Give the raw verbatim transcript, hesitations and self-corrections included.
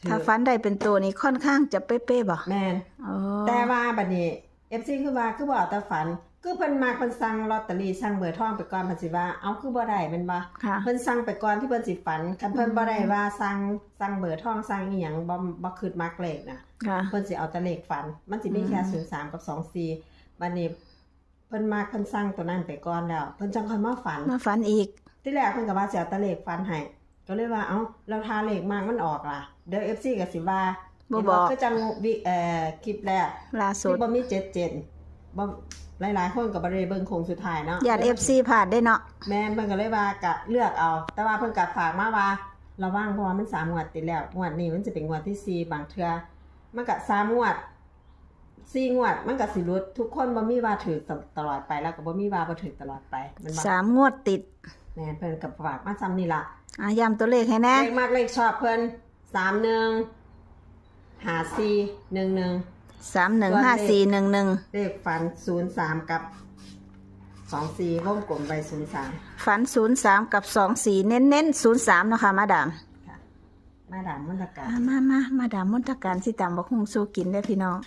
ถ้าฝันได้เป็นตัวนี่ค่อนข้างจะเป๊ะๆบ่ แม่น อ๋อ แต่ว่าบัดนี้ เอฟซี คือว่าคือบ่เอาแต่ฝัน คือเพิ่นมักเพิ่นสั่งลอตเตอรี่สั่งเบอร์ทองไปก่อนเพิ่นสิว่า เอาคือบ่ได้แม่นบ่ ค่ะ เพิ่นสั่งไปก่อนที่เพิ่นสิฝัน คันเพิ่นบ่ได้ว่าสั่งสั่งเบอร์ทองสั่งอีหยังบ่บ่คิดมักเลขนะ ค่ะ เพิ่นสิเอาแต่เลขฝัน มันสิมีแค่ อืม ศูนย์สาม กับ สองสี่ บัดนี้เพิ่นมักเพิ่นสั่งตัวนั้นไปก่อนแล้ว เพิ่นจังค่อยมาฝัน มาฝันอีก ที่แรกเพิ่นก็ว่าสิเอาแต่เลขฝันให้ ก็เลยว่า เอ้า แล้วถ้าเลขมักมันออกล่ะ เดี๋ยว เอฟซี ก็สิว่า บ่บอก เห็นคือจังวิเอ่อคลิปแรก ล่าสุด ที่บ่มีเจ็ดเจ็ด บ่ หลายๆคนก็บ่ได้เบิ่งโค้งสุดท้ายเนาะ ย่าน เอฟซี พลาดได้เนาะ แม่นเพิ่นก็เลยว่ากะเลือกเอา แต่ว่าเพิ่นก็ฝากมาว่า ระวัง เพราะว่ามันสามงวดติดแล้ว งวดนี้มันจะเป็นงวดที่สี่ บางเทื่อมันก็สามงวด สี่งวด มันก็สิหลุด ทุกคนบ่มีว่าถืกตลอดไป แล้วก็บ่มีว่าบ่ถืกตลอดไปแม่นบ่ สามงวดติด แม่นเพิ่นก็ฝากมาซ้ำนี่ล่ะ อ่ะย้ำตัวเลขให้แน่ เลขมากเลขชอบเพิ่น สามหนึ่ง ห้าสี่ หนึ่งหนึ่ง สามหนึ่งห้าสี่หนึ่งหนึ่ง เลขฝัน ศูนย์สาม กับ สองสี่ วงกลมไป ศูนย์สาม ฝันศูนย์สามกับสองสี่ เน้นเน้นศูนย์สามเนาะค่ะมาดาม ค่ะ มาดามมนตการ อ่ะมามามาดามมนตการสิตำบักหุ่งสู่กินได้อพี่น้อง